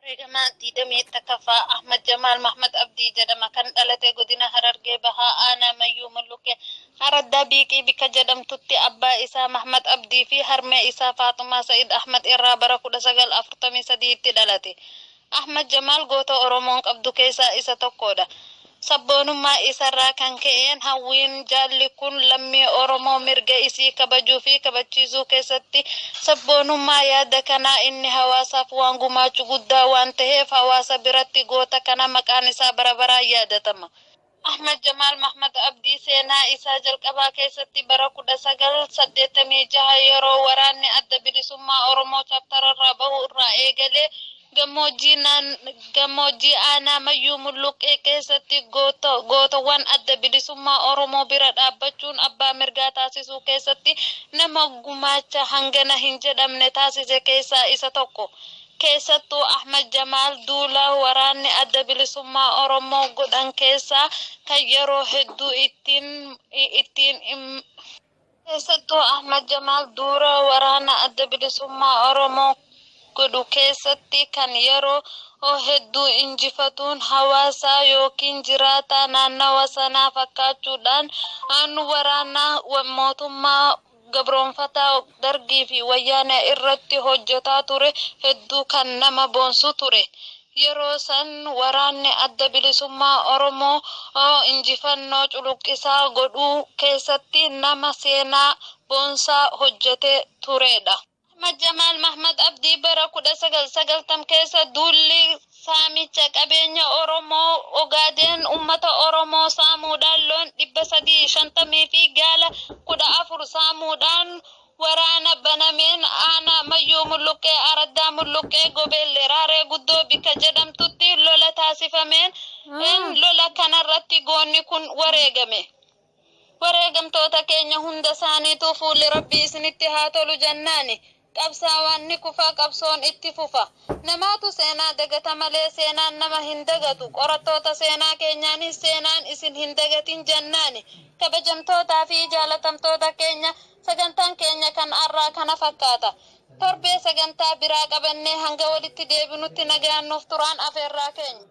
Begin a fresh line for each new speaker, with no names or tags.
Wareegamaa 21ffaa Ahmad Jamaal Mahmad Abdii jedhama. Kan dhalate godina Harargee Bahaa Aanaa Mayyuu Mulluqee Araddaa Biiqii bikka jedhamtutti abbaa isaa Mahmad Abdii fi harmee isaa Faaxumaa Sa'id Ahmad irraa bara 1943tti dhalate. Ahmad Jamaal goota Oromoon qabdu keessaa isa tokkodha. Sabboonummaa isarraa kan ka'een hawwiin jaalli kun lammii Oromoo mirga isii kabajuu fi kabachiisuu keessatti sabboonummaa yaada kanaa inni hawaasaaf waan gumaachu guddaa waan ta'eef hawaasa biratti goota kana maqaan isaa bara baraan yaadatama. Ahmad Jamaal Mahmad Abdii seenaa isaa jalqabaa keessatti bara 1986 yeroo waraanni Adda Bilisummaa Oromoo chaaptararraa bahu irraa eegalee gammoojjii aanaa Mayyuu Mulluqqee keessatti gootowwan Adda Bilisummaa Oromoo bira dhaabbachuun abbaa mirgaa taasisuu keessatti nama gumaacha hangana hin jedhamne taasise keessaa isa tokko. Keessattuu Ahmad Jamaal duula waraanni Adda Bilisummaa Oromoo godhan keessaa kan yeroo hedduu ittiin ittiin Keessattuu Ahmad Jamaal duula waraana Adda Bilisummaa Oromoo godhu keessatti kan yeroo hedduu injifatuun hawaasa yookiin jiraataa naannawa sanaa fakkaachuudhaan waraana mootummaa gabroonfataa Dargii fi Wayyaanee irratti hojjetaa ture hedduu kan nama boonsu ture. Yeroo san waraanni Adda Bilisummaa Oromoo injifannoo culuqqisaa godhuu keessatti nama seenaa boonsaa hojjete turedha. Ahmad Jamaal Mahmad Abdii bara 1990 keessa duulli saamicha qabeenya Oromoo Ogaadeen uummata Oromoo saamuudhaan loon 350 fi gaala 14 saamuudhaan waraana banameen aanaa Mayyuu Mulluqqee Araddaa Mulluqqee Gobeellee Raaree Guddoo bikka jedhamtutti lola taasifameen lola kanarratti goonni kun wareegame. Wareegamtoota keenya hunda isaaniituu fuulli Rabbii isinitti haa tolu jennaani. Qabsaawaan ni kufa, qabsoon itti fufa. Namaatu seenaa dagata malee seenaan nama hin dagatu. Qorattoota seenaa keenyaanis seenaan isin hin dagatin jennaani. Kabajamtootaa fi jaalatamtoota keenya, sagantaan keenya kan har'aa kana fakkaata. Torbee sagantaa biraa qabannee hanga walitti deebinutti nagaan nuuf turaan afeerraa keenya.